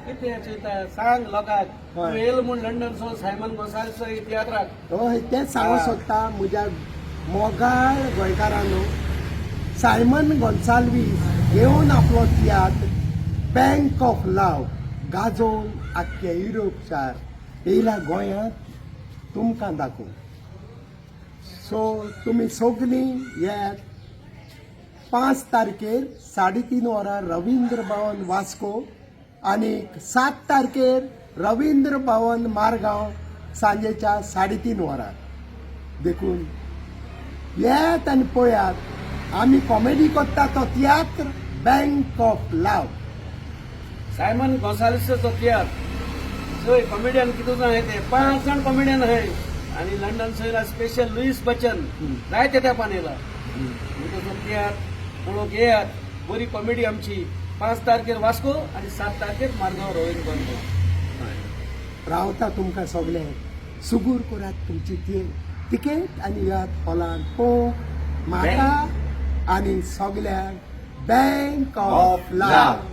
कितें चिंता सांग लोकांक. हय. तूं येयल म्हूण लंडन सो सायमन गोसाल्सो तियात्राक. हय, तेंच सांगूंक सोदता म्हज्या मोगाळ गोंयकारांनो, सायमन गोन्साल्वीस घेवन आपलो तियात्र बँक ऑफ लव गाजोवन आख्खे युरोप शार येयला गोंयांत तुमकां दाखोवंक. सो तुमी सगलीं येयात 5 तारखेर 3:30 वरां रवींद्र भवन वास्को आनी 7 तारखेर रवींद्र भवन मारगांव सांजेच्या 3:30 वरां. देखून येयात आनी पळयात आमी कॉमेडी करता तो तियात्र बँक ऑफ लव. सायमन गोसाल्सचो तियात्र चोय, कॉमेडियन कितू जाण आहाय ते, 5 जाण कॉमेडियन आहाय आनी लंडन येयला स्पेशल लुईस बच्चन, जायते तेंपान येयला. म्हणटकच तियात्र पळोवंक येयात, बरी कॉमेडी आमची. 5 तारखेर वास्को आनी 7 तारखेर मारगांव रवींद्र भवन. रावता तुमकां सगळ्यांक. सुगूर करात तुमची ती तिकेट आनी यात हॉलान पळोवंक म्हाका आनी सगल्यांक बँक ऑफ लव.